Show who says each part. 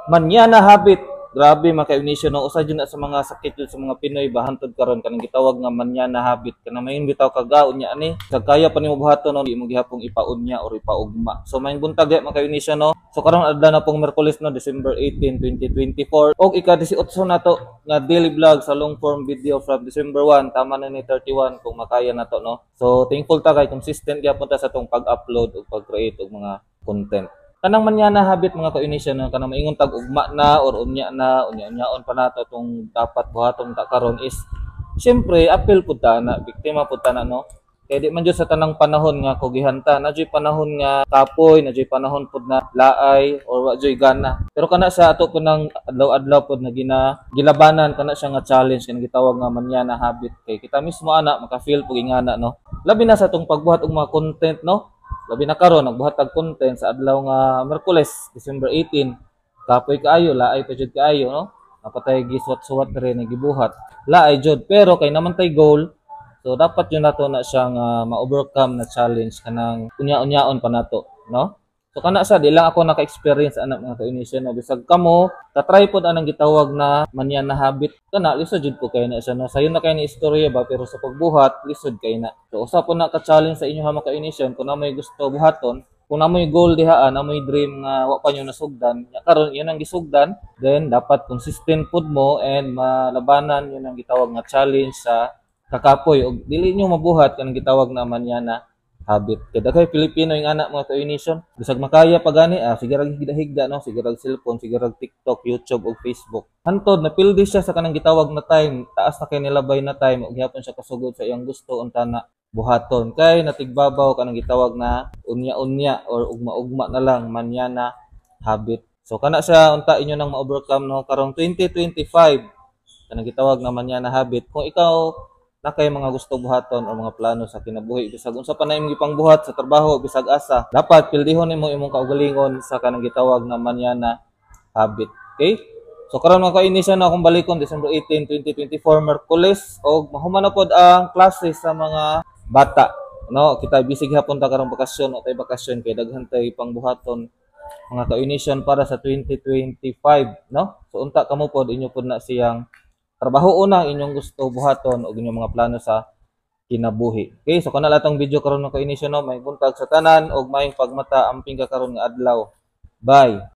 Speaker 1: Mañana habit. Grabe, mga ka-Indonesia, no? Usa jud na sa mga sakit jud sa mga Pinoy ba hantod karon, kanang gitawag nga mañana habit. Kanang mayon bitaw kaga unya ani. Sa kaya pa nimo buhaton, no, di mo gihapong ipaunya or ipaugma. So maayong buntag mga ka-Indonesia, no. So karon adlaw na pong Miyerkules, no, December 18, 2024. Og ika-18 na to nga daily vlog sa long form video from December 1, tama na ni 31 kung makaya na to, no. So thankful ta kay consistent gyapon ta sa atong pag-upload ug pag-create og mga content. Kanang mañana habit, mga ka-Indonesia, no, kanang maingon tag ugma na or unya na, unya-unyaon pa nato tong dapat buhaton ta karon is syempre apil pud ta na, biktima pud ta na, no. Kay di man jud sa tanang panahon nga kugihan ta, na juy panahon nga kapoy, na juy panahon pud na laay or wa juy gana. Pero kana sa ato pud nang adlaw-adlaw pud na gilabanan kana siya nga challenge, kanang gitawag nga mañana habit, kay kita mismo ana maka-feel pug ingana, no. Labi na sa atong pagbuhat og mga content, no. Labi na karon nagbuhat tag content sa adlaw nga Miyerkules, December 18. Kapoy kaayo, laay pa jud kaayo, no. Napatay gisuwat-suwat rin nga gibuhat. Laay jud, pero kay naman tay goal. So dapat yun nato na siyang ma-overcome na challenge, kanang unya-unyaon pa nato, no? So kana sa di lang ako naka-experience ana, mga ka-Indonesia, no. Bisag kamo, ka-try pod anang gitawag na mañana habit, kana lisod jud po kay na siya, no. Sayon na kay ni istorya ba, pero sa pagbuhat lisod kay na. So usa po na ka-challenge sa inyo ha, mga ka-Indonesia, kung na may gusto buhaton, kung na mo'y goal diha, na mo'y dream nga wa pa nyo nasugdan, nya karon yun ang gisugdan, then dapat consistent pud mo and malabanan yun ang gitawag nga challenge sa kakapoy og dili nyo mabuhat kanang gitawag na mañana habit. Kay daghay Pilipino yung anak, mga ka-Indonesia, bisag makaya pa gani, sige rag higda-higda, no, sige rag cellphone, sige rag TikTok, YouTube ug Facebook. Hantod napildi siya sa kanang gitawag na time, taas na kay nilabay na time ug gihapon siya kasugod sa iyang gusto unta na buhaton kay natigbabaw kanang gitawag na unya-unya or ugma-ugma na lang, mañana habit. So kana siya unta inyo nang ma-overcome, no, karong 2025, kanang gitawag na mañana habit. Kung ikaw na kay mga gusto buhaton o mga plano sa kinabuhi, bisag unsa pa na imong gipangbuhat sa trabaho, bisag asa, dapat pildihon nimo imong kaugalingon sa kanang gitawag na mañana habit. Okay? So karon, mga ka-Indonesia, na akong balikon, December 18, 2024, Miyerkules, og mahuman na pod ang klase sa mga bata, no. Kita busy gihapon ta karong bakasyon o tay bakasyon kay daghan tay pangbuhaton, mga ka-Indonesia, para sa 2025, no. So unta kamo pod inyo pod na siyang trabaho una inyong gusto buhaton og inyong mga plano sa kinabuhi. Okay, so kana lang atong video karon, mga ka-Indonesia, no. May buntag sa tanan og maayong pagmata, amping ka karon nga adlaw. Bye.